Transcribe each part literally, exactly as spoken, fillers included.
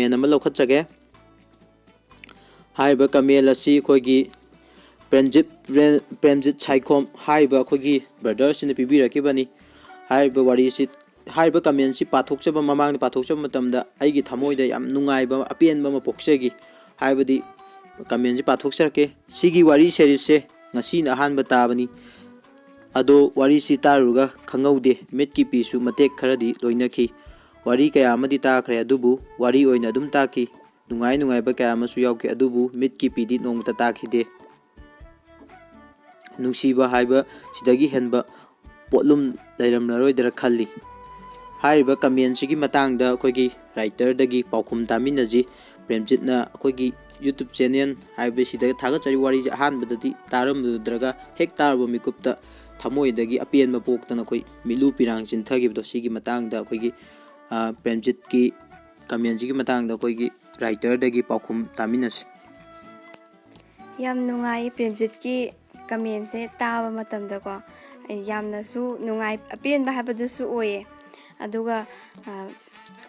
ꯃꯦꯟ ꯑꯃ ꯂꯧꯈꯠꯆꯒꯦ꯫ ꯍꯥꯏꯔꯤꯕ ꯀꯃꯦꯟ ꯑꯁꯤ ꯑꯩꯈꯣꯏꯒꯤ ꯄ꯭ꯔꯦꯝꯖꯤꯠ ꯄ꯭ꯔꯦꯝꯖꯤꯠ ꯁꯥꯏꯈꯣꯝ ꯍꯥꯏꯔꯤꯕ ꯑꯩꯈꯣꯏꯒꯤ ꯕ꯭ꯔꯗꯔꯁꯤꯅ ꯄꯤꯕꯤꯔꯛꯈꯤꯕꯅꯤ꯫ ꯍꯥꯏꯔꯤꯕ ꯋꯥꯔꯤꯁꯤ ꯍꯥꯏꯔꯤꯕ ꯀꯃꯦꯟꯁꯤ ꯄꯥꯊꯣꯛꯆꯕ ꯃꯃꯥꯡꯗ ꯄꯥꯊꯣꯛꯆꯕ ꯃꯇꯝꯗ ꯑꯩꯒꯤ ꯊꯃꯣꯏꯗ ꯌꯥꯝ ꯅꯨꯡꯉꯥꯏꯕ ꯑꯄꯦꯟꯕ ꯑꯃ ꯄꯣꯛꯆꯈꯤ꯫ ꯍꯥꯏꯕꯗꯤ ꯀꯃꯦꯟꯁꯤ ꯄꯥꯊꯣꯛꯆꯔꯛꯀꯦ꯫ ꯁꯤꯒꯤ ꯋꯥꯔꯤ ꯁꯦꯔꯤꯁꯁꯦ ꯉꯁꯤꯅ ꯑꯍꯥꯟꯕ ꯇꯥꯕꯅꯤ꯫ ꯑꯗꯣ ꯋꯥꯔꯤꯁꯤ ꯇꯥꯔꯨꯔꯒ ꯈꯪꯍꯧꯗꯦ, ꯃꯤꯠꯀꯤ ꯄꯤꯁꯨ ꯃꯇꯦꯛ ꯈꯔꯗꯤ ꯂꯣꯏꯅꯈꯤ꯫ ꯋꯥꯔꯤ ꯀꯌꯥ ꯑꯃꯗꯤ ꯇꯥꯈ꯭ꯔꯦ, ꯑꯗꯨꯕꯨ ꯋꯥꯔꯤ ꯑꯣꯏꯅ ꯑꯗꯨꯝ ꯇꯥꯈꯤ꯫ ꯅꯨꯡꯉꯥꯏ ꯅꯨꯡꯉꯥꯏꯕ ꯀꯌꯥ ꯑꯃꯁꯨ ꯌꯥꯎꯈꯤ, ꯑꯗꯨꯕꯨ ꯃꯤꯠꯀꯤ ꯄꯤꯗꯤ ꯅꯣꯡꯃꯇ ꯇꯥꯈꯤꯗꯦ꯫ ꯅꯨꯡꯁꯤꯕ ꯍꯥꯏꯕ ꯁꯤꯗꯒꯤ ꯍꯦꯟꯕ ꯄꯣꯠꯂꯨꯝ ꯂꯩꯔꯝꯂꯔꯣꯏꯗ꯭ꯔꯥ ꯈꯜꯂꯤ꯫ ꯍꯥꯏꯔꯤꯕ ꯀꯃꯦꯟꯁꯤꯒꯤ ꯃꯇꯥꯡꯗ ꯑꯩꯈꯣꯏꯒꯤ ꯔꯥꯏꯇꯔꯗꯒꯤ ꯄꯥꯎꯈꯨꯝ ꯇꯥꯃꯤꯟꯅꯁꯤ꯫ ꯄ꯭ꯔꯦꯝꯖꯤꯠꯅ ꯑꯩꯈꯣꯏꯒꯤ YouTube ꯆꯦꯅꯦꯜ ꯍꯥꯏꯕꯁꯤꯗ ꯊꯥꯒꯠꯆꯔꯤ꯫ ꯋꯥꯔꯤꯁꯦ ꯑꯍꯥꯟꯕꯗꯗꯤ ꯇꯥꯔꯝꯂꯨꯗ꯭ꯔꯒ ꯍꯦꯛ ꯇꯥꯔꯨꯕ ꯃꯤꯀꯨꯞꯇ ꯊꯃꯣꯏꯗꯒꯤ ꯑꯄꯦꯟꯕ ꯄꯣꯛꯇꯅ ꯑꯩꯈꯣꯏ ꯃꯤꯠꯂꯨ ꯄꯤꯔꯥꯡ ꯆꯤꯟꯊꯈꯤꯕꯗꯣ, ꯁꯤꯒꯤ ꯃꯇꯥꯡꯗ ꯑꯩꯈꯣꯏꯒꯤ, ꯑ, ꯄ꯭ꯔꯦꯝꯖꯤꯠꯀꯤ ꯀꯃꯦꯟꯁꯤꯒꯤ ꯃꯇꯥꯡꯗ ꯑꯩꯈꯣꯏꯒꯤ ꯔꯥꯏꯇꯔꯗꯒꯤ ꯄꯥꯎꯈꯨꯝ ꯇꯥꯃꯤꯟꯅꯁꯤ꯫ ꯌꯥꯝ ꯅꯨꯡꯉꯥꯏ ꯄ꯭ꯔꯦꯝꯖꯤꯠꯀꯤ ꯀꯃꯦꯟꯁꯦ ꯇꯥꯕ ꯃꯇꯝꯗꯀꯣ꯫ ꯌꯥꯝꯅꯁꯨ ꯅꯨꯡꯉꯥꯏ, ꯑꯄꯦꯟꯕ ꯍꯥꯏꯕꯗꯨꯁꯨ ꯑꯣꯏꯌꯦ꯫ ꯑꯗꯨꯒ, ꯑ,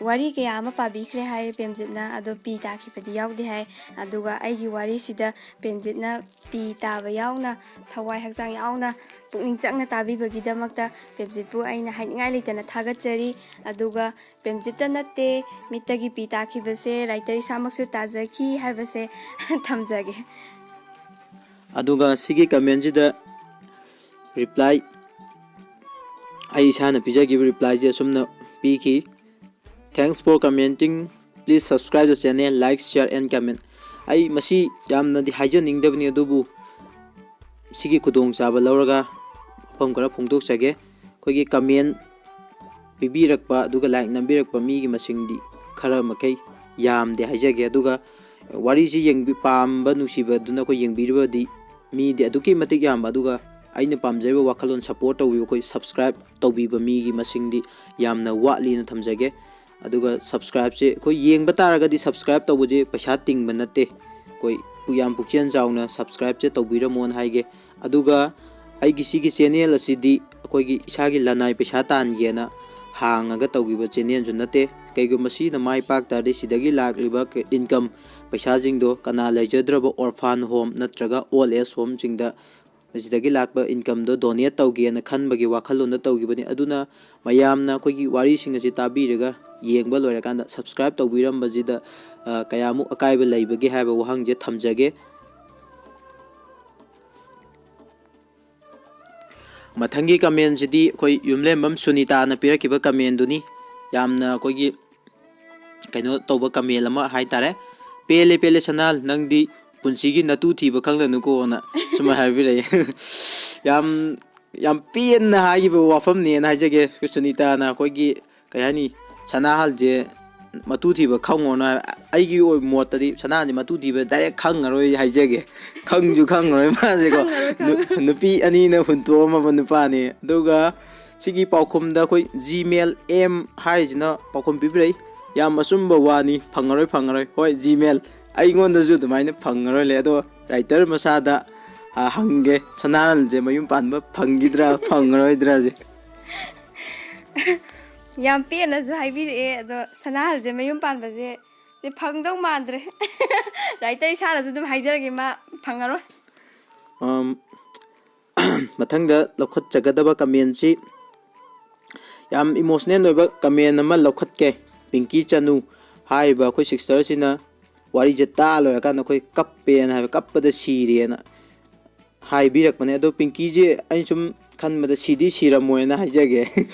ꯋꯥꯔꯤ ꯀꯌꯥ ꯑꯃ ꯄꯥꯕꯤꯈ꯭ꯔꯦ ꯍꯥꯏ ꯄ꯭ꯔꯦꯝꯖꯤꯠꯅ, ꯑꯗꯣ ꯄꯤ ꯇꯥꯈꯤꯕꯗꯤ ꯌꯥꯎꯗꯦ ꯍꯥꯏ꯫ ꯑꯗꯨꯒ ꯑꯩꯒꯤ ꯋꯥꯔꯤꯁꯤꯗ ꯄ꯭ꯔꯦꯝꯖꯤꯠꯅ ꯄꯤ ꯇꯥꯕ ꯌꯥꯎꯅ, ꯊꯋꯥꯏ ꯍꯛꯆꯥꯡ ꯌꯥꯎꯅ, ꯄꯨꯛꯅꯤꯡ ꯆꯪꯅ ꯇꯥꯕꯤꯕꯒꯤꯗꯃꯛꯇ ꯄ꯭ꯔꯦꯝꯖꯤꯠꯄꯨ ꯑꯩꯅ ꯍꯥꯏꯅꯤꯡꯉꯥꯏ ꯂꯩꯇꯅ ꯊꯥꯒꯠꯆꯔꯤ꯫ ꯑꯗꯨꯒ ꯄ꯭ꯔꯦꯝꯖꯤꯠꯇ ꯅꯠꯇꯦ, ꯃꯤꯠꯇꯒꯤ ꯄꯤ ꯇꯥꯈꯤꯕꯁꯦ ꯔꯥꯏꯇꯔ ꯏꯁꯥꯃꯛꯁꯨ ꯇꯥꯖꯈꯤ ꯍꯥꯏꯕꯁꯦ ꯊꯝꯖꯒꯦ꯫ ꯑꯗꯨꯒ ꯁꯤꯒꯤ ꯀꯃꯦꯟꯁꯤꯗ ꯔꯤꯄ꯭ꯂꯥꯏ ꯑꯩ ꯏꯁꯥꯅ ꯄꯤꯖꯈꯤꯕ ꯔꯤꯄ꯭ꯂꯥꯏꯁꯦ ꯑꯁꯨꯝꯅ ꯄꯤꯈꯤ꯫ Thanks for commenting. Please subscribe the channel, like, share and comment. ꯑꯩ ꯃꯁꯤ ꯌꯥꯝꯅꯗꯤ ꯍꯥꯏꯖꯅꯤꯡꯗꯕꯅꯤ, ꯑꯗꯨꯕꯨ ꯁꯤꯒꯤ ꯈꯨꯗꯣꯡꯆꯥꯕ ꯂꯧꯔꯒ ꯋꯥꯐꯝ ꯈꯔ ꯐꯣꯡꯗꯣꯛꯆꯒꯦ꯫ ꯑꯩꯈꯣꯏꯒꯤ ꯀꯃꯦꯟ ꯄꯤꯕꯤꯔꯛꯄ ꯑꯗꯨꯒ ꯂꯥꯏꯛ ꯅꯝꯕꯤꯔꯛꯄ ꯃꯤꯒꯤ ꯃꯁꯤꯡꯗꯤ ꯈꯔ ꯃꯈꯩ ꯌꯥꯝꯗꯦ ꯍꯥꯏꯖꯒꯦ꯫ ꯑꯗꯨꯒ ꯋꯥꯔꯤꯁꯤ ꯌꯦꯡꯕꯤ-, ꯄꯥꯝꯕ ꯅꯨꯡꯁꯤꯕꯗꯨꯅ ꯑꯩꯈꯣꯏ ꯌꯦꯡꯕꯤꯔꯤꯕꯗꯤ ꯃꯤꯗꯤ ꯑꯗꯨꯛꯀꯤ ꯃꯇꯤꯛ ꯌꯥꯝꯕ, ꯑꯗꯨꯒ ꯑꯩꯅ ꯄꯥꯝꯖꯔꯤꯕ ꯋꯥꯈꯜꯂꯣꯟ ꯁꯞꯄꯣꯔꯠ ꯇꯧꯕꯤꯕ, ꯑꯩꯈꯣꯏ ꯁꯕꯁꯀ꯭ꯔꯥꯏꯞ ꯇꯧꯕꯤꯕ ꯃꯤꯒꯤ ꯃꯁꯤꯡꯗꯤ ꯌꯥꯝꯅ ꯋꯥꯠꯂꯤꯅ ꯊꯝꯖꯒꯦ꯫ ꯑꯗꯨꯒ ꯁꯕꯁꯀ꯭ꯔꯥꯏꯞꯁꯦ ꯑꯩꯈꯣꯏ ꯌꯦꯡꯕ ꯇꯥꯔꯒꯗꯤ ꯁꯕꯁꯀ꯭ꯔꯥꯏꯞ ꯇꯧꯕꯁꯦ ꯄꯩꯁꯥ ꯇꯤꯡꯕ ꯅꯠꯇꯦ꯫ ꯑꯩꯈꯣꯏ ꯄꯨꯛ ꯌꯥꯝ ꯄꯨꯛꯆꯦꯜ ꯆꯥꯎꯅ ꯁꯕꯁꯀ꯭ꯔꯥꯏꯞꯁꯦ ꯇꯧꯕꯤꯔꯝꯃꯣꯅ ꯍꯥꯏꯒꯦ꯫ ꯑꯗꯨꯒ ꯑꯩꯒꯤ ꯁꯤꯒꯤ ꯆꯦꯅꯦꯜ ꯑꯁꯤꯗꯤ ꯑꯩꯈꯣꯏꯒꯤ ꯏꯁꯥꯒꯤ ꯂꯅꯥꯏ ꯄꯩꯁꯥ ꯇꯥꯟꯒꯦꯅ ꯍꯥꯡꯉꯒ ꯇꯧꯈꯤꯕ ꯆꯦꯅꯦꯜꯁꯨ ꯅꯠꯇꯦ꯫ ꯀꯩꯒꯨꯝꯕ ꯁꯤꯅ ꯃꯥꯏ ꯄꯥꯛ ꯇꯥꯔꯗꯤ, ꯁꯤꯗꯒꯤ ꯂꯥꯛꯂꯤꯕ ꯏꯟꯀꯝ ꯄꯩꯁꯥꯁꯤꯡꯗꯣ ꯀꯅꯥ ꯂꯩꯖꯗ꯭ꯔꯕ ꯑꯣꯔꯐꯥꯟ ꯍꯣꯝ ꯅꯠꯇ꯭ꯔꯒ ꯑꯣꯜ ꯑꯦꯖ ꯍꯣꯝꯁꯤꯡꯗ ꯃꯁꯤꯗꯒꯤ ꯂꯥꯛꯄ ꯏꯟꯀꯝꯗꯣ ꯗꯣꯅꯦꯠ ꯇꯧꯒꯦꯅ ꯈꯟꯕꯒꯤ ꯋꯥꯈꯜꯂꯣꯟꯗ ꯇꯧꯈꯤꯕꯅꯤ꯫ ꯑꯗꯨꯅ ꯃꯌꯥꯝꯅ ꯑꯩꯈꯣꯏꯒꯤ ꯋꯥꯔꯤꯁꯤꯡ ꯑꯁꯤ ꯇꯥꯕꯤꯔꯒ ꯌꯦꯡꯕ ꯂꯣꯏꯔꯀꯥꯟꯗ ꯁꯕꯁꯀ꯭ꯔꯥꯏꯕ ꯇꯧꯕꯤꯔꯝꯕꯁꯤꯗ, ꯑ, ꯀꯌꯥꯃꯨꯛ ꯑꯀꯥꯏꯕ ꯂꯩꯕꯒꯦ ꯍꯥꯏꯕ ꯋꯥꯍꯪꯁꯦ ꯊꯝꯖꯒꯦ꯫ ꯃꯊꯪꯒꯤ ꯀꯃꯦꯟꯁꯤꯗꯤ ꯑꯩꯈꯣꯏ ꯌꯨꯝꯂꯦꯝꯕꯝ ꯁꯨꯅꯤꯇꯥꯅ ꯄꯤꯔꯛꯈꯤꯕ ꯀꯃꯦꯟꯗꯨꯅꯤ꯫ ꯌꯥꯝꯅ ꯑꯩꯈꯣꯏꯒꯤ ꯀꯩꯅꯣ ꯇꯧꯕ ꯀꯃꯦꯟ ꯑꯃ ꯍꯥꯏꯇꯥꯔꯦ꯫ "ꯄꯦꯜꯂꯦ, ꯄꯦꯜꯂꯦ ꯁꯅꯥꯜ, ꯅꯪꯗꯤ ꯄꯨꯟꯁꯤꯒꯤ ꯅꯇꯨ ꯊꯤꯕ ꯈꯪꯂꯅꯨꯀꯣꯅ" ꯁꯨꯃꯥꯏꯅ ꯍꯥꯏꯕꯤꯔꯛꯑꯦ꯫ ꯌꯥꯝ, ꯌꯥꯝ ꯄꯦꯟꯅ ꯍꯥꯏꯈꯤꯕ ꯋꯥꯐꯝꯅꯦꯅ ꯍꯥꯏꯖꯒꯦ꯫ ꯁꯨꯅꯤꯇꯥꯅ ꯑꯩꯈꯣꯏꯒꯤ, ꯀꯩ ꯍꯥꯏꯅꯤ, ꯁꯅꯥꯍꯜꯁꯦ ꯃꯇꯨ ꯊꯤꯕ ꯈꯪꯉꯣꯅ꯫ ꯑꯩꯒꯤ ꯑꯣꯏꯕ ꯃꯣꯠꯇꯗꯤ ꯁꯅꯥꯍꯜꯁꯦ ꯃꯇꯨ ꯊꯤꯕ ꯗꯥꯏꯔꯦꯛ ꯈꯪꯉꯔꯣꯏ ꯍꯥꯏꯖꯒꯦ꯫ ꯈꯪꯁꯨ ꯈꯪꯉꯔꯣꯏ ꯃꯥꯁꯦꯀꯣ꯫ ꯈꯪꯉꯔꯣꯏ, ꯈꯪꯉꯔꯣꯏ꯫ ꯅꯨ-, ꯅꯨꯄꯤ ꯑꯅꯤꯅ ꯍꯨꯟꯇꯣꯛꯑꯝꯃꯕ ꯅꯨꯄꯥꯅꯤ꯫ ꯑꯗꯨꯒ ꯁꯤꯒꯤ ꯄꯥꯎꯈꯨꯝꯗ ꯑꯩꯈꯣꯏ ꯖꯤꯃꯦꯜ ꯑꯦꯝ ꯍꯥꯏꯔꯤꯁꯤꯅ ꯄꯥꯎꯈꯨꯝ ꯄꯤꯕꯤꯔꯛꯏ꯫ "ꯌꯥꯝ ꯑꯆꯨꯝꯕ ꯋꯥꯅꯤ, ꯐꯪꯉꯔꯣꯏ, ꯐꯪꯉꯔꯣꯏ"꯫ ꯍꯣꯏ, ꯖꯤꯃꯦꯜ, ꯑꯩꯉꯣꯟꯗꯁꯨ ꯑꯗꯨꯃꯥꯏꯅ ꯐꯪꯉꯔꯣꯏ ꯂꯩ꯫ ꯑꯗꯣ ꯔꯥꯏꯇꯔ ꯃꯁꯥꯗ, ꯑ, ꯍꯪꯒꯦ, ꯁꯅꯥꯍꯜꯁꯦ ꯃꯌꯨꯝ ꯄꯥꯟꯕ ꯐꯪꯈꯤꯗ꯭ꯔꯥ, ꯐꯪꯉꯔꯣꯏꯗ꯭ꯔꯥꯁꯦ꯫ ꯌꯥꯝ ꯄꯦꯟꯅꯁꯨ ꯍꯥꯏꯕꯤꯔꯛꯑꯦ꯫ ꯑꯗꯣ ꯁꯅꯥꯍꯜꯁꯦ ꯃꯌꯨꯝ ꯄꯥꯟꯕꯁꯦ, ꯁꯦ ꯐꯪꯗꯧ ꯃꯥꯟꯗ꯭ꯔꯦ꯫ ꯔꯥꯏꯇꯔ ꯏꯁꯥꯅꯁꯨ ꯑꯗꯨꯝ ꯍꯥꯏꯖꯔꯒꯦ, ꯃꯥ ꯐꯪꯉꯔꯣꯏ꯫ ꯑꯝ, ꯃꯊꯪꯗ ꯂꯧꯈꯠꯆꯒꯗꯕ ꯀꯃꯦꯟꯁꯤ ꯌꯥꯝ ꯏꯃꯣꯁꯅꯦꯜ ꯑꯣꯏꯕ ꯀꯃꯦꯟ ꯑꯃ ꯂꯧꯈꯠꯀꯦ꯫ ꯄꯤꯡꯀꯤ ꯆꯅꯨ ꯍꯥꯏꯔꯤꯕ ꯑꯩꯈꯣꯏ ꯁꯤꯁꯇꯔꯁꯤꯅ ꯋꯥꯔꯤꯁꯦ ꯇꯥ ꯂꯣꯏꯔꯀꯥꯟꯗ ꯑꯩꯈꯣꯏ ꯀꯞꯄꯦꯅ ꯍꯥꯏꯕ, ꯀꯞꯄꯗ ꯁꯤꯔꯦꯅ ꯍꯥꯏꯕꯤꯔꯛꯄꯅꯦ꯫ ꯑꯗꯣ ꯄꯤꯡꯀꯤꯁꯦ ꯑꯩꯅ ꯁꯨꯝ ꯈꯟꯕꯗ ꯁꯤꯗꯤ ꯁꯤꯔꯝꯃꯣꯏꯅ ꯍꯥꯏꯖꯒꯦ꯫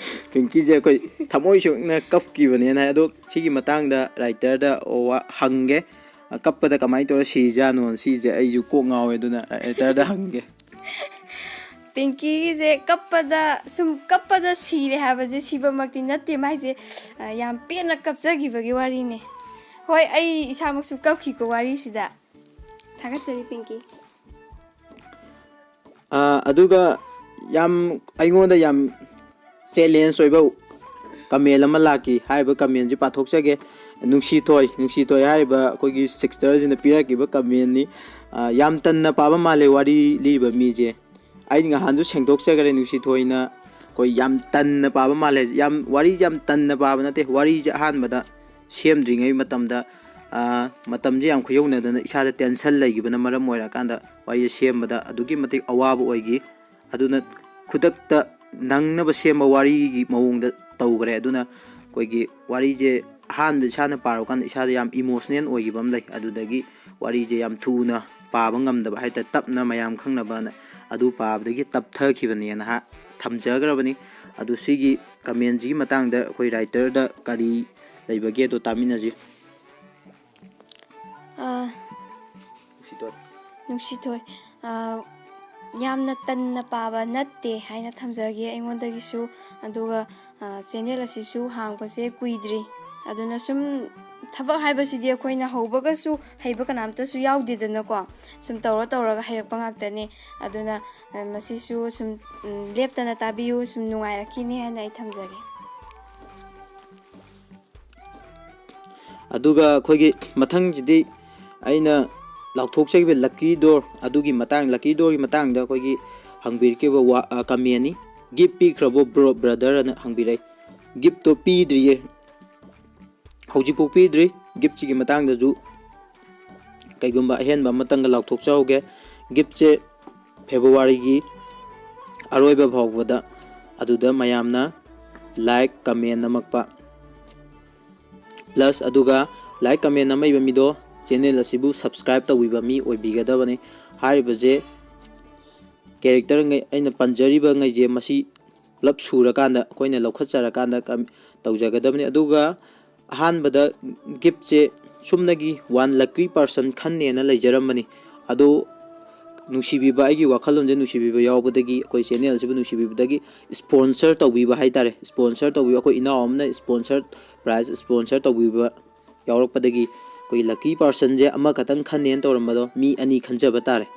ꯄꯤꯡꯀꯤꯁꯦ ꯑꯩꯈꯣꯏ ꯊꯃꯣꯏ ꯁꯣꯛꯅ ꯀꯞꯈꯤꯕꯅꯦꯅ ꯍꯥꯏ꯫ ꯑꯗꯣ ꯁꯤꯒꯤ ꯃꯇꯥꯡꯗ ꯔꯥꯏꯇꯔꯗ ꯋꯥ ꯍꯪꯒꯦ꯫ "ꯀꯞꯄꯗ ꯀꯃꯥꯏꯅ ꯇꯧꯔ ꯁꯤꯖꯥꯠꯅꯣ? ꯁꯤꯁꯦ ꯑꯩꯁꯨ ꯀꯣꯛ ꯉꯥꯎꯋꯦ", ꯑꯗꯨꯅ ꯔꯥꯏꯇꯔꯗ ꯍꯪꯒꯦ꯫ ꯄꯤꯡꯀꯤꯒꯤꯁꯦ ꯀꯞꯄꯗ, ꯁꯨꯝ ꯀꯞꯄꯗ ꯁꯤꯔꯦ ꯍꯥꯏꯕꯁꯦ ꯁꯤꯕꯃꯛꯇꯤ ꯅꯠꯇꯦ꯫ ꯃꯥꯏꯁꯦ, ꯑ, ꯌꯥꯝ ꯄꯦꯟꯅ ꯀꯞꯆꯈꯤꯕꯒꯤ ꯋꯥꯔꯤꯅꯦ꯫ ꯍꯣꯏ, ꯑꯩ ꯏꯁꯥꯃꯛꯁꯨ ꯀꯞꯈꯤꯀꯣ ꯋꯥꯔꯤꯁꯤꯗ꯫ ꯊꯥꯒꯠꯆꯔꯤ, ꯄꯤꯡꯀꯤ꯫ ꯑ, ꯑꯗꯨꯒ ꯌꯥꯝ, ꯑꯩꯉꯣꯟꯗ ꯌꯥꯝ ꯆꯦꯂꯦꯟꯖ ꯑꯣꯏꯕ ꯀꯃꯦꯟ ꯑꯃ ꯂꯥꯛꯈꯤ꯫ ꯍꯥꯏꯔꯤꯕ ꯀꯃꯦꯟꯁꯤ ꯄꯥꯊꯣꯛꯆꯒꯦ꯫ ꯅꯨꯡꯁꯤꯊꯣꯏ, ꯅꯨꯡꯁꯤꯊꯣꯏ ꯍꯥꯏꯔꯤꯕ ꯑꯩꯈꯣꯏꯒꯤ ꯁꯤꯁꯇꯔꯁꯤꯅ ꯄꯤꯔꯛꯈꯤꯕ ꯀꯃꯦꯟꯅꯤ꯫ ꯑ, ꯌꯥꯝ ꯇꯟꯅ ꯄꯥꯕ ꯃꯥꯜꯂꯦ ꯋꯥꯔꯤ ꯂꯤꯔꯤꯕ ꯃꯤꯁꯦ꯫ ꯑꯩ ꯅꯍꯥꯟꯁꯨ ꯁꯦꯡꯗꯣꯛꯆꯈ꯭ꯔꯦ, ꯅꯨꯡꯁꯤꯊꯣꯏꯅ ꯑꯩꯈꯣꯏ ꯌꯥꯝ ꯇꯟꯅ ꯄꯥꯕ ꯃꯥꯜꯂꯦ꯫ ꯌꯥꯝ, ꯋꯥꯔꯤꯁꯦ ꯌꯥꯝ ꯇꯟꯅ ꯄꯥꯕ ꯅꯠꯇꯦ꯫ ꯋꯥꯔꯤꯁꯦ ꯑꯍꯥꯟꯕꯗ ꯁꯦꯝꯗ꯭ꯔꯤꯉꯩ ꯃꯇꯝꯗ, ꯑ, ꯃꯇꯝꯁꯦ ꯌꯥꯝ ꯈꯨꯌꯧꯅꯗꯅ ꯏꯁꯥꯗ tension ꯂꯩꯈꯤꯕꯅ ꯃꯔꯝ ꯑꯣꯏꯔꯀꯥꯟꯗ ꯋꯥꯔꯤꯁꯦ ꯁꯦꯝꯕꯗ ꯑꯗꯨꯛꯀꯤ ꯃꯇꯤꯛ ꯑꯋꯥꯕ ꯑꯣꯏꯈꯤ꯫ ꯑꯗꯨꯅ ꯈꯨꯗꯛꯇ ꯅꯪꯅꯕ ꯁꯦꯝꯕ ꯋꯥꯔꯤꯒꯤ ꯃꯑꯣꯡꯗ ꯇꯧꯈ꯭ꯔꯦ꯫ ꯑꯗꯨꯅ ꯑꯩꯈꯣꯏꯒꯤ ꯋꯥꯔꯤꯁꯦ ꯑꯍꯥꯟꯕ ꯏꯁꯥꯅ ꯄꯥꯔꯨꯀꯥꯟꯗ ꯏꯁꯥꯗ ꯌꯥꯝ emotional ꯑꯣꯏꯈꯤꯕ ꯑꯃ ꯂꯩ꯫ ꯑꯗꯨꯗꯒꯤ ꯋꯥꯔꯤꯁꯦ ꯌꯥꯝ ꯊꯨꯅ ꯄꯥꯕ ꯉꯝꯗꯕ ꯍꯥꯏꯇꯥꯔꯦ, ꯇꯞꯅ ꯃꯌꯥꯝ ꯈꯪꯅꯕꯅ ꯑꯗꯨ ꯄꯥꯕꯗꯒꯤ ꯇꯞꯊꯈꯤꯕꯅꯦꯅ ꯍꯥ-, ꯊꯝꯖꯈ꯭ꯔꯕꯅꯤ꯫ ꯑꯗꯨ ꯁꯤꯒꯤ commentꯁꯤꯒꯤ ꯃꯇꯥꯡꯗ ꯑꯩꯈꯣꯏ writerꯗ ꯀꯔꯤ ꯂꯩꯕꯒꯦꯗꯣ ꯇꯥꯃꯤꯟꯅꯁꯤ꯫ ꯑꯥ, ꯅꯨꯡꯁꯤꯇꯣꯟ꯫ ꯅꯨꯡꯁꯤꯊꯣꯏ, ꯑꯥ, ꯌꯥꯝꯅ ꯇꯟꯅ ꯄꯥꯕ ꯅꯠꯇꯦ ꯍꯥꯏꯅ ꯊꯝꯖꯒꯦ ꯑꯩꯉꯣꯟꯗꯒꯤꯁꯨ꯫ ꯑꯗꯨꯒ, ꯑꯥ, channel ꯑꯁꯤꯁꯨ ꯍꯥꯡꯕꯁꯦ ꯀꯨꯏꯗ꯭ꯔꯤ꯫ ꯑꯗꯨꯅ ꯁꯨꯝ ꯊꯕꯛ ꯍꯥꯏꯕꯁꯤꯗꯤ ꯑꯩꯈꯣꯏꯅ ꯍꯧꯕꯒꯁꯨ ꯍꯩꯕ ꯀꯅꯥꯝꯇꯁꯨ ꯌꯥꯎꯗꯦꯗꯅꯀꯣ꯫ ꯁꯨꯝ ꯇꯧꯔ ꯇꯧꯔꯒ ꯍꯩꯔꯛꯄ ꯉꯥꯛꯇꯅꯤ꯫ ꯑꯗꯨꯅ, ꯑ, ꯃꯁꯤꯁꯨ ꯁꯨꯝ, ꯎꯝ, ꯂꯦꯞꯇꯅ ꯇꯥꯕꯤꯌꯨ, ꯁꯨꯝ ꯅꯨꯡꯉꯥꯏꯔꯛꯈꯤꯅꯤ ꯍꯥꯏꯅ ꯑꯩ ꯊꯝꯖꯒꯦ꯫ ꯑꯗꯨꯒ ꯑꯩꯈꯣꯏꯒꯤ ꯃꯊꯪꯁꯤꯗꯤ ꯑꯩꯅ ꯂꯥꯎꯊꯣꯛꯆꯈꯤꯕ lucky door ꯑꯗꯨꯒꯤ ꯃꯇꯥꯡ, lucky doorꯒꯤ ꯃꯇꯥꯡꯗ ꯑꯩꯈꯣꯏꯒꯤ ꯍꯪꯕꯤꯔꯛꯈꯤꯕ ꯋꯥ-, ꯑ, commentꯅꯤ꯫ "Gift ꯄꯤꯈ꯭ꯔꯕꯣ bro, brother?" ꯑꯅ ꯍꯪꯕꯤꯔꯛꯏ꯫ Giftꯇꯣ ꯄꯤꯗ꯭ꯔꯤꯌꯦ, ꯍꯧꯖꯤꯛꯐꯥꯎ ꯄꯤꯗ꯭ꯔꯤ꯫ Giftꯁꯤꯒꯤ ꯃꯇꯥꯡꯗꯁꯨ ꯀꯩꯒꯨꯝꯕ ꯑꯍꯦꯟꯕ ꯑꯃꯇꯪꯒ ꯂꯥꯎꯊꯣꯛꯆꯍꯧꯒꯦ꯫ Giftꯁꯦ Februaryꯒꯤ ꯑꯔꯣꯏꯕ ꯐꯥꯎꯕꯗ ꯑꯗꯨꯗ ꯃꯌꯥꯝꯅ like, comment ꯅꯝꯃꯛꯄ, plus ꯑꯗꯨꯒ like, comment ꯅꯝꯃꯛꯏꯕ ꯃꯤꯗꯣ channel ꯑꯁꯤꯕꯨ subscribe ꯇꯧꯕꯤꯕ ꯃꯤ ꯑꯣꯏꯕꯤꯒꯗꯕꯅꯤ꯫ ꯍꯥꯏꯔꯤꯕꯁꯦ characterꯉꯩ ꯑꯩꯅ ꯄꯟꯖꯔꯤꯕꯉꯩꯁꯦ ꯃꯁꯤ ꯄꯨꯂꯞ ꯁꯨꯔꯀꯥꯟꯗ ꯑꯩꯈꯣꯏꯅ ꯂꯧꯈꯠꯆꯔꯀꯥꯟꯗ ꯀꯝ-, ꯇꯧꯖꯒꯗꯕꯅꯤ꯫ ꯑꯗꯨꯒ ꯑꯍꯥꯟꯕꯗ giftꯁꯦ ꯁꯨꯞꯅꯒꯤ one lucky person ꯈꯟꯅꯦꯅ ꯂꯩꯖꯔꯝꯕꯅꯤ꯫ ꯑꯗꯣ ꯅꯨꯡꯁꯤꯕꯤꯕ, ꯑꯩꯒꯤ ꯋꯥꯈꯜꯂꯣꯟꯁꯦ ꯅꯨꯡꯁꯤꯕꯤꯕ ꯌꯥꯎꯕꯗꯒꯤ, ꯑꯩꯈꯣꯏ channel ꯑꯁꯤꯕꯨ ꯅꯨꯡꯁꯤꯕꯤꯕꯗꯒꯤ sponsor ꯇꯧꯕꯤꯕ ꯍꯥꯏꯇꯥꯔꯦ, sponsor ꯇꯧꯕꯤꯕ, ꯑꯩꯈꯣꯏ ꯏꯅꯥꯎ ꯑꯃꯅ sponsor, prize sponsor ꯇꯧꯕꯤꯕ ꯌꯥꯎꯔꯛꯄꯗꯒꯤ ꯑꯩꯈꯣꯏ lucky personꯁꯦ ꯑꯃꯈꯛꯇꯪ ꯈꯟꯅꯦꯅ ꯇꯧꯔꯝꯕꯗꯣ ꯃꯤ ꯑꯅꯤ ꯈꯟꯖꯕ ꯇꯥꯔꯦ꯫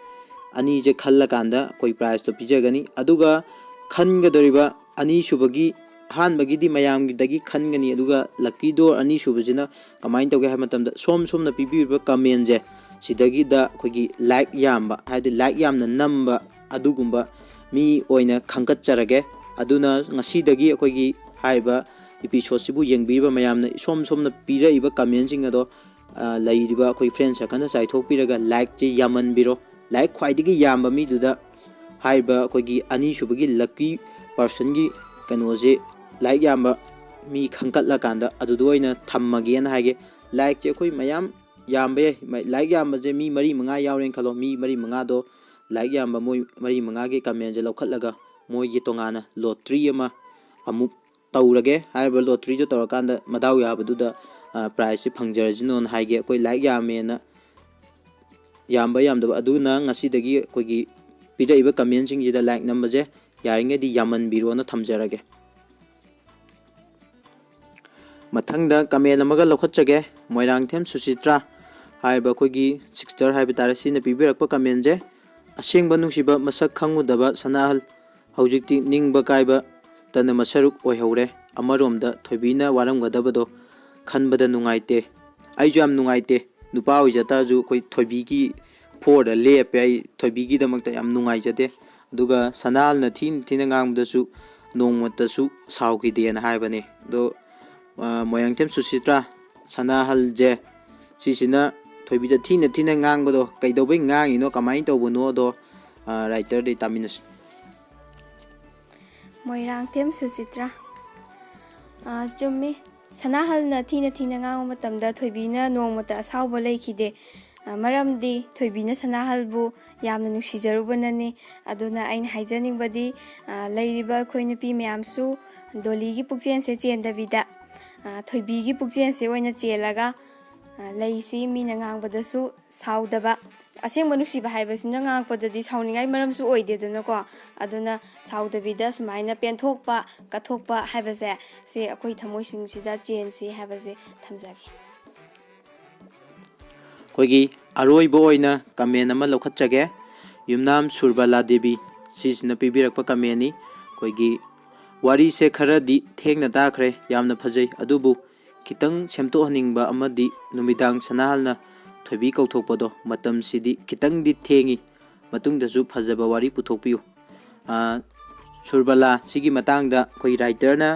ꯑꯅꯤꯁꯦ ꯈꯜꯂꯀꯥꯟꯗ ꯑꯩꯈꯣꯏ prizeꯇꯣ ꯄꯤꯖꯒꯅꯤ꯫ ꯑꯗꯨꯒ ꯈꯟꯒꯗꯧꯔꯤꯕ ꯑꯅꯤꯁꯨꯕꯒꯤ, ꯑꯍꯥꯟꯕꯒꯤꯗꯤ ꯃꯌꯥꯝꯒꯤꯗꯒꯤ ꯈꯟꯒꯅꯤ, ꯑꯗꯨꯒ lucky door ꯑꯅꯤꯁꯨꯕꯁꯤꯅ ꯀꯃꯥꯏꯅ ꯇꯧꯒꯦ ꯍꯥꯏꯕ ꯃꯇꯝꯗ ꯁꯣꯝ ꯁꯣꯝꯅ ꯄꯤꯕꯤꯔꯤꯕ commentꯁꯦ ꯁꯤꯗꯒꯤꯗ ꯑꯩꯈꯣꯏꯒꯤ like ꯌꯥꯝꯕ, ꯍꯥꯏꯗꯤ like ꯌꯥꯝꯅ ꯅꯝꯕ ꯑꯗꯨꯒꯨꯝꯕ ꯃꯤ ꯑꯣꯏꯅ ꯈꯟꯒꯠꯆꯔꯒꯦ꯫ ꯑꯗꯨꯅ ꯉꯁꯤꯗꯒꯤ ꯑꯩꯈꯣꯏꯒꯤ ꯍꯥꯏꯔꯤꯕ episodeꯁꯤꯕꯨ ꯌꯦꯡꯕꯤꯔꯤꯕ ꯃꯌꯥꯝꯅ ꯏꯁꯣꯝ ꯁꯣꯝꯅ ꯄꯤꯔꯛꯏꯕ commentꯁꯤꯡ ꯑꯗꯣ, ꯑ, ꯂꯩꯔꯤꯕ ꯑꯩꯈꯣꯏ friend circleꯅ ꯆꯥꯏꯊꯣꯛꯄꯤꯔꯒ likeꯁꯦ ꯌꯥꯝꯃꯟꯕꯤꯔꯣ꯫ Like ꯈ꯭ꯋꯥꯏꯗꯒꯤ ꯌꯥꯝꯕ ꯃꯤꯗꯨꯗ ꯍꯥꯏꯔꯤꯕ ꯑꯩꯈꯣꯏꯒꯤ ꯑꯅꯤꯁꯨꯕꯒꯤ lucky personꯒꯤ ꯀꯩꯅꯣꯁꯦ, like ꯌꯥꯝꯕ ꯃꯤ ꯈꯟꯒꯠꯂꯀꯥꯟꯗ ꯑꯗꯨꯗ ꯑꯣꯏꯅ ꯊꯝꯃꯒꯦꯅ ꯍꯥꯏꯒꯦ꯫ Likeꯁꯦ ꯑꯩꯈꯣꯏ ꯃꯌꯥꯝ ꯌꯥꯝꯕ ꯌꯥꯏ꯫ ꯃ-, like ꯌꯥꯝꯕꯁꯦ ꯃꯤ ꯃꯔꯤ ꯃꯉꯥ ꯌꯥꯎꯔꯦꯅ ꯈꯜꯂꯣ꯫ ꯃꯤ ꯃꯔꯤ ꯃꯉꯥꯗꯣ, like ꯌꯥꯝꯕ ꯃꯣꯏ ꯃꯔꯤ ꯃꯉꯥꯒꯤ commentꯁꯦ ꯂꯧꯈꯠꯂꯒ ꯃꯣꯏꯒꯤ ꯇꯣꯉꯥꯟꯅ lottery ꯑꯃ ꯑꯃꯨꯛ ꯇꯧꯔꯒꯦ꯫ ꯍꯥꯏꯔꯤꯕ lotteryꯗꯨ ꯇꯧꯔꯀꯥꯟꯗ ꯃꯗꯥꯎ ꯌꯥꯕꯗꯨꯗ, ꯑ, prizeꯁꯦ ꯐꯪꯖꯔꯁꯅꯣꯅ ꯍꯥꯏꯒꯦ꯫ ꯑꯩꯈꯣꯏ like ꯌꯥꯝꯃꯦꯅ, ꯌꯥꯝꯕ ꯌꯥꯝꯗꯕ ꯑꯗꯨꯅ ꯉꯁꯤꯗꯒꯤ ꯑꯩꯈꯣꯏꯒꯤ ꯄꯤꯔꯛꯏꯕ commentꯁꯤꯡꯁꯤꯗ like ꯅꯝꯕꯁꯦ ꯌꯥꯔꯤꯉꯩꯗꯤ ꯌꯥꯝꯃꯟꯕꯤꯔꯣꯅ ꯊꯝꯖꯔꯒꯦ꯫ ꯃꯊꯪꯗ comment ꯑꯃꯒ ꯂꯧꯈꯠꯆꯒꯦ꯫ ꯃꯣꯏꯔꯥꯡꯊꯦꯝ ꯁꯨꯆꯤꯇ꯭ꯔꯥ ꯍꯥꯏꯔꯤꯕ ꯑꯩꯈꯣꯏꯒꯤ sister ꯍꯥꯏꯕ ꯇꯥꯔꯦ, ꯁꯤꯅ ꯄꯤꯕꯤꯔꯛꯄ commentꯁꯦ, "ꯑꯁꯦꯡꯕ ꯅꯨꯡꯁꯤꯕ ꯃꯁꯛ ꯈꯪꯉꯨꯗꯕ ꯁꯅꯥꯍꯜ, ꯍꯧꯖꯤꯛꯇꯤ ꯅꯤꯡꯕ ꯀꯥꯏꯕ ꯇꯅ ꯃꯁꯔꯨꯛ ꯑꯣꯏꯍꯧꯔꯦ꯫ ꯑꯃꯔꯣꯝꯗ ꯊꯣꯏꯕꯤꯅ ꯋꯥꯔꯝꯒꯗꯕꯗꯣ ꯈꯟꯕꯗ ꯅꯨꯡꯉꯥꯏꯇꯦ꯫" ꯑꯩꯁꯨ ꯌꯥꯝ ꯅꯨꯡꯉꯥꯏꯇꯦ꯫ ꯅꯨꯄꯥ ꯑꯣꯏꯖ ꯇꯥꯔꯁꯨ ꯑꯩꯈꯣꯏ ꯊꯣꯏꯕꯤꯒꯤ ꯐꯣꯔꯗ ꯂꯦꯞꯄꯦ꯫ ꯑꯩ ꯊꯣꯏꯕꯤꯒꯤꯗꯃꯛꯇ ꯌꯥꯝ ꯅꯨꯡꯉꯥꯏꯖꯗꯦ꯫ ꯑꯗꯨꯒ ꯁꯅꯥꯍꯜꯅ ꯊꯤꯅ ꯊꯤꯅ ꯉꯥꯡꯕꯗꯁꯨ ꯅꯣꯡꯃꯇꯁꯨ ꯁꯥꯎꯈꯤꯗꯦꯅ ꯍꯥꯏꯕꯅꯦ꯫ ꯑꯗꯣ, ꯑ, ꯃꯣꯏꯔꯥꯡꯊꯦꯝ ꯁꯨꯆꯤꯇ꯭ꯔꯥ, ꯁꯅꯥꯍꯜꯁꯦ, ꯁꯤꯁꯤꯅ ꯊꯣꯏꯕꯤꯗ ꯊꯤꯅ ꯊꯤꯅ ꯉꯥꯡꯕꯗꯣ ꯀꯩꯗꯧꯕꯩ ꯉꯥꯡꯉꯤꯅꯣ, ꯀꯃꯥꯏꯅ ꯇꯧꯕꯅꯣꯗꯣ, ꯑ, writerꯗꯩ ꯇꯥꯃꯤꯟꯅꯁꯤ꯫ ꯃꯣꯏꯔꯥꯡꯊꯦꯝ ꯁꯨꯆꯤꯇ꯭ꯔꯥ꯫ ꯑ, ꯆꯨꯝꯃꯤ꯫ ꯁꯅꯥꯍꯜꯅ ꯊꯤꯅ ꯊꯤꯅ ꯉꯥꯡꯕ ꯃꯇꯝꯗ ꯊꯣꯏꯕꯤꯅ ꯅꯣꯡꯃꯇ ꯑꯁꯥꯎꯕ ꯂꯩꯈꯤꯗꯦ꯫ ꯑ, ꯃꯔꯝꯗꯤ ꯊꯣꯏꯕꯤꯅ ꯁꯅꯥꯍꯜꯕꯨ ꯌꯥꯝꯅ ꯅꯨꯡꯁꯤꯖꯔꯨꯕꯅꯅꯤ꯫ ꯑꯗꯨꯅ ꯑꯩꯅ ꯍꯥꯏꯖꯅꯤꯡꯕꯗꯤ, ꯑ, ꯂꯩꯔꯤꯕ ꯑꯩꯈꯣꯏ ꯅꯨꯄꯤ ꯃꯌꯥꯝꯁꯨ ꯗꯣꯂꯤꯒꯤ ꯄꯨꯛꯆꯦꯜꯁꯦ ꯆꯦꯟꯗꯕꯤꯗ, ꯑ, ꯊꯣꯏꯕꯤꯒꯤ ꯄꯨꯛꯆꯦꯜꯁꯦ ꯑꯣꯏꯅ ꯆꯦꯜꯂꯒ, ꯑ, ꯂꯩꯁꯤ꯫ ꯃꯤꯅ ꯉꯥꯡꯕꯗꯁꯨ ꯁꯥꯎꯗꯕ꯫ ꯑꯁꯦꯡꯕ ꯅꯨꯡꯁꯤꯕ ꯍꯥꯏꯕꯁꯤꯅ ꯉꯥꯡꯉꯛꯄꯗꯗꯤ ꯁꯥꯎꯅꯤꯡꯉꯥꯏ ꯃꯔꯝꯁꯨ ꯑꯣꯏꯗꯦꯗꯅꯀꯣ꯫ ꯑꯗꯨꯅ ꯁꯥꯎꯗꯕꯤꯗ ꯁꯨꯃꯥꯏꯅ ꯄꯦꯟꯊꯣꯛꯄ, ꯀꯠꯊꯣꯛꯄ ꯍꯥꯏꯕꯁꯦ, ꯁꯤ ꯑꯩꯈꯣꯏ ꯊꯃꯣꯏꯁꯤꯡꯁꯤꯗ ꯆꯦꯟꯁꯤ ꯍꯥꯏꯕꯁꯦ ꯊꯝꯖꯒꯦ꯫ ꯑꯩꯈꯣꯏꯒꯤ ꯑꯔꯣꯏꯕ ꯑꯣꯏꯅ comment ꯑꯃ ꯂꯧꯈꯠꯆꯒꯦ꯫ ꯌꯨꯝꯅꯥꯝ ꯁꯨꯔꯕꯂꯥ ꯗꯦꯕꯤ, ꯁꯤꯁꯤꯅ ꯄꯤꯕꯤꯔꯛꯄ commentꯅꯤ꯫ ꯑꯩꯈꯣꯏꯒꯤ ꯋꯥꯔꯤꯁꯦ ꯈꯔꯗꯤ ꯊꯦꯡꯅ ꯇꯥꯈ꯭ꯔꯦ, ꯌꯥꯝꯅ ꯐꯖꯩ, ꯑꯗꯨꯕꯨ ꯈꯤꯇꯪ ꯁꯦꯝꯗꯣꯛꯍꯟꯅꯤꯡꯕ ꯑꯃꯗꯤ ꯅꯨꯃꯤꯗꯥꯡ ꯁꯅꯥꯍꯜꯅ ꯊꯣꯏꯕꯤ ꯀꯧꯊꯣꯛꯄꯗꯣ, ꯃꯇꯝꯁꯤꯗꯤ ꯈꯤꯇꯪꯗꯤ ꯊꯦꯡꯉꯤ, ꯃꯇꯨꯡꯗꯁꯨ ꯐꯖꯕ ꯋꯥꯔꯤ ꯄꯨꯊꯣꯛꯄꯤꯌꯨ꯫ ꯑꯥ, ꯁꯨꯔꯕꯂꯥ, ꯁꯤꯒꯤ ꯃꯇꯥꯡꯗ ꯑꯩꯈꯣꯏ ꯔꯥꯏꯇꯔꯅ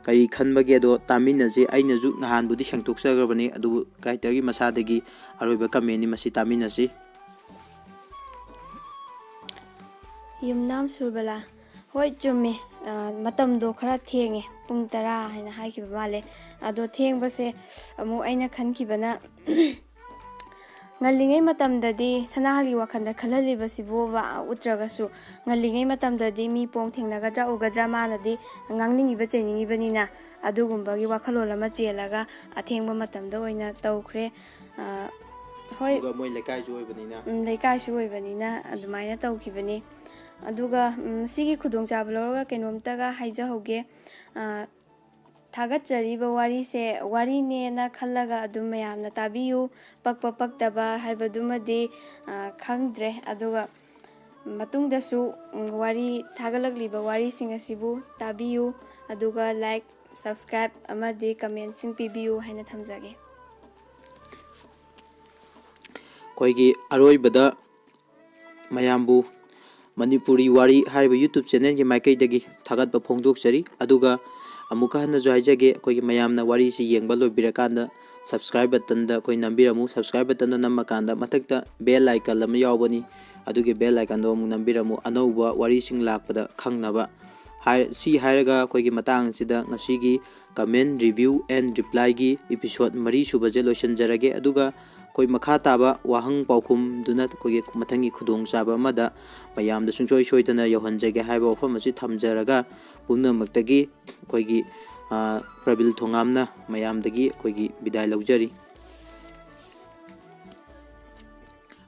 ꯀꯔꯤ ꯈꯟꯕꯒꯦꯗꯣ ꯇꯥꯃꯤꯟꯅꯁꯤ꯫ ꯑꯩꯅꯁꯨ ꯅꯍꯥꯟꯕꯨꯗꯤ ꯁꯦꯡꯗꯣꯛꯆꯈ꯭ꯔꯕꯅꯤ, ꯑꯗꯨꯕꯨ ꯔꯥꯏꯇꯔꯒꯤ ꯃꯁꯥꯗꯒꯤ ꯑꯔꯣꯏꯕ ꯀꯃꯦꯟꯅꯤ, ꯃꯁꯤ ꯇꯥꯃꯤꯟꯅꯁꯤ꯫ ꯌꯨꯝꯅꯥꯝ ꯁꯨꯔꯕꯂꯥ, ꯍꯣꯏ, ꯆꯨꯝꯃꯦ꯫ ꯑ, ꯃꯇꯝꯗꯣ ꯈꯔ ꯊꯦꯡꯉꯦ, ꯄꯨꯡ ꯇꯔꯥ ꯍꯥꯏꯅ ꯍꯥꯏꯈꯤꯕ ꯃꯥꯜꯂꯦ꯫ ꯑꯗꯣ ꯊꯦꯡꯕꯁꯦ ꯑꯃꯨꯛ ꯑꯩꯅ ꯈꯟꯈꯤꯕꯅ, ꯉꯜꯂꯤꯉꯩ ꯃꯇꯝꯗꯗꯤ ꯁꯅꯥꯍꯜꯒꯤ ꯋꯥꯈꯜꯗ ꯈꯜꯍꯜꯂꯤꯕꯁꯤꯕꯨꯕ ꯎꯠꯇ꯭ꯔꯒꯁꯨ, ꯉꯜꯂꯤꯉꯩ ꯃꯇꯝꯗꯗꯤ ꯃꯤ ꯄꯣꯡ ꯊꯦꯡꯅꯒꯗ꯭ꯔꯥ ꯎꯒꯗ꯭ꯔꯥ, ꯃꯥꯅꯗꯤ ꯉꯥꯡꯅꯤꯡꯉꯤꯕ ꯆꯩꯅꯤꯡꯉꯤꯕꯅꯤꯅ, ꯑꯗꯨꯒꯨꯝꯕꯒꯤ ꯋꯥꯈꯜꯂꯣꯟ ꯑꯃ ꯆꯦꯜꯂꯒ ꯑꯊꯦꯡꯕ ꯃꯇꯝꯗ ꯑꯣꯏꯅ ꯇꯧꯈ꯭ꯔꯦ꯫ ꯑ, ꯍꯣꯏ꯫ ꯑꯗꯨꯒ ꯃꯣꯏ ꯂꯩꯀꯥꯏꯁꯨ ꯑꯣꯏꯕꯅꯤꯅ꯫ ꯎꯝ, ꯂꯩꯀꯥꯏꯁꯨ ꯑꯣꯏꯕꯅꯤꯅ ꯑꯗꯨꯃꯥꯏꯅ ꯇꯧꯈꯤꯕꯅꯤ꯫ ꯑꯗꯨꯒ, ꯎꯝ, ꯁꯤꯒꯤ ꯈꯨꯗꯣꯡꯆꯥꯕ ꯂꯧꯔꯒ ꯀꯩꯅꯣꯝꯇꯒ ꯍꯥꯏꯖꯍꯧꯒꯦ꯫ ꯑ, ꯊꯥꯒꯠꯆꯔꯤꯕ ꯋꯥꯔꯤꯁꯦ ꯋꯥꯔꯤꯅꯦꯅ ꯈꯜꯂꯒ ꯑꯗꯨꯝ ꯃꯌꯥꯝꯅ ꯇꯥꯕꯤꯌꯨ꯫ ꯄꯛꯄ ꯄꯛꯇꯕ ꯍꯥꯏꯕꯗꯨꯃꯗꯤ, ꯑ, ꯈꯪꯗ꯭ꯔꯦ꯫ ꯑꯗꯨꯒ ꯃꯇꯨꯡꯗꯁꯨ, ꯎꯝ, ꯋꯥꯔꯤ ꯊꯥꯒꯠꯂꯛꯂꯤꯕ ꯋꯥꯔꯤꯁꯤꯡ ꯑꯁꯤꯕꯨ ꯇꯥꯕꯤꯌꯨ꯫ ꯑꯗꯨꯒ like, subscribe ꯑꯃꯗꯤ commentꯁꯤꯡ ꯄꯤꯕꯤꯌꯨ ꯍꯥꯏꯅ ꯊꯝꯖꯒꯦ꯫ ꯑꯩꯈꯣꯏꯒꯤ ꯑꯔꯣꯏꯕꯗ ꯃꯌꯥꯝꯕꯨ ꯃꯅꯤꯄꯨꯔꯤ ꯋꯥꯔꯤ ꯍꯥꯏꯔꯤꯕ YouTube channelꯒꯤ ꯃꯥꯏꯀꯩꯗꯒꯤ ꯊꯥꯒꯠꯄ ꯐꯣꯡꯗꯣꯛꯆꯔꯤ꯫ ꯑꯗꯨꯒ ꯑꯃꯨꯛꯀ ꯍꯟꯅꯁꯨ ꯍꯥꯏꯖꯒꯦ, ꯑꯩꯈꯣꯏꯒꯤ ꯃꯌꯥꯝꯅ ꯋꯥꯔꯤꯁꯤ ꯌꯦꯡꯕ ꯂꯣꯏꯕꯤꯔꯀꯥꯟꯗ subscribe buttonꯗ ꯑꯩꯈꯣꯏ ꯅꯝꯕꯤꯔꯝꯃꯨ꯫ Subscribe buttonꯗꯣ ꯅꯝꯃꯀꯥꯟꯗ ꯃꯊꯛꯇ bell icon ꯑꯃ ꯌꯥꯎꯕꯅꯤ, ꯑꯗꯨꯒꯤ bell iconꯗꯣ ꯑꯃꯨꯛ ꯅꯝꯕꯤꯔꯝꯃꯨ, ꯑꯅꯧꯕ ꯋꯥꯔꯤꯁꯤꯡ ꯂꯥꯛꯄꯗ ꯈꯪꯅꯕ꯫ ꯍꯥꯏ-, ꯁꯤ ꯍꯥꯏꯔꯒ ꯑꯩꯈꯣꯏꯒꯤ ꯃꯇꯥꯡ ꯑꯁꯤꯗ ꯉꯁꯤꯒꯤ comment, review and replyꯒꯤ episode ꯃꯔꯤ ꯁꯨꯕꯁꯦ ꯂꯣꯏꯁꯤꯟꯖꯔꯒꯦ꯫ ꯑꯗꯨꯒ ꯑꯩꯈꯣꯏ ꯃꯈꯥ ꯇꯥꯕ ꯋꯥꯍꯪ ꯄꯥꯎꯈꯨꯝꯗꯨꯅ ꯑꯩꯈꯣꯏꯒꯤ ꯃꯊꯪꯒꯤ ꯈꯨꯗꯣꯡꯆꯥꯕ ꯑꯃꯗ ꯃꯌꯥꯝꯗ ꯁꯨꯡꯁꯣꯏ ꯁꯣꯏꯗꯅ ꯌꯧꯍꯟꯖꯒꯦ ꯍꯥꯏꯕ ꯋꯥꯐꯝ ꯑꯁꯤ ꯊꯝꯖꯔꯒ, ꯄꯨꯝꯅꯃꯛꯇꯒꯤ ꯑꯩꯈꯣꯏꯒꯤ, ꯑ, ꯄ꯭ꯔꯕꯤꯜ ꯊꯣꯉꯥꯝꯅ ꯃꯌꯥꯝꯗꯒꯤ ꯑꯩꯈꯣꯏꯒꯤ ꯕꯤꯗꯥꯏ ꯂꯧꯖꯔꯤ꯫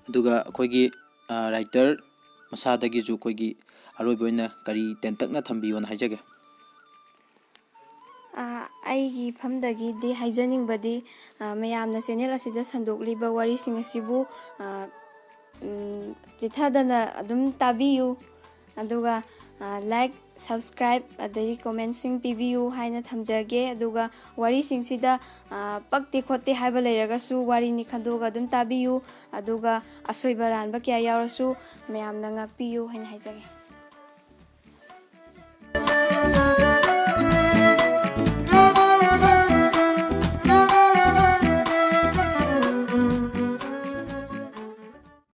ꯑꯗꯨꯒ ꯑꯩꯈꯣꯏꯒꯤ, ꯑ, writer ꯃꯁꯥꯗꯒꯤꯁꯨ ꯑꯩꯈꯣꯏꯒꯤ ꯑꯔꯣꯏꯕ ꯑꯣꯏꯅ ꯀꯔꯤ ꯇꯦꯟꯇꯛꯅ ꯊꯝꯕꯤꯌꯣꯅ ꯍꯥꯏꯖꯒꯦ? ꯑ, ꯑꯩꯒꯤ ꯏꯐꯝꯗꯒꯤꯗꯤ ꯍꯥꯏꯖꯅꯤꯡꯕꯗꯤ, ꯑ, ꯃꯌꯥꯝꯅ channel ꯑꯁꯤꯗ ꯁꯟꯗꯣꯛꯂꯤꯕ ꯋꯥꯔꯤꯁꯤꯡ ꯑꯁꯤꯕꯨ, ꯑ, ꯎꯝ, ꯆꯤꯠꯊꯗꯅ ꯑꯗꯨꯝ ꯇꯥꯕꯤꯌꯨ꯫ ꯑꯗꯨꯒ, ꯑ, like, subscribe ꯑꯗꯒꯤ commentꯁꯤꯡ ꯄꯤꯕꯤꯌꯨ ꯍꯥꯏꯅ ꯊꯝꯖꯒꯦ꯫ ꯑꯗꯨꯒ ꯋꯥꯔꯤꯁꯤꯡꯁꯤꯗ, ꯑ, ꯄꯛꯇꯦ ꯈꯣꯠꯇꯦ ꯍꯥꯏꯕ ꯂꯩꯔꯒꯁꯨ ꯋꯥꯔꯤꯅꯤ ꯈꯟꯗꯣꯛꯑꯒ ꯑꯗꯨꯝ ꯇꯥꯕꯤꯌꯨ꯫ ꯑꯗꯨꯒ ꯑꯁꯣꯏꯕ ꯑꯔꯥꯟꯕ ꯀꯌꯥ ꯌꯥꯎꯔꯁꯨ ꯃꯌꯥꯝꯅ ꯉꯥꯛꯄꯤꯌꯨ ꯍꯥꯏꯅ ꯍꯥꯏꯖꯒꯦ꯫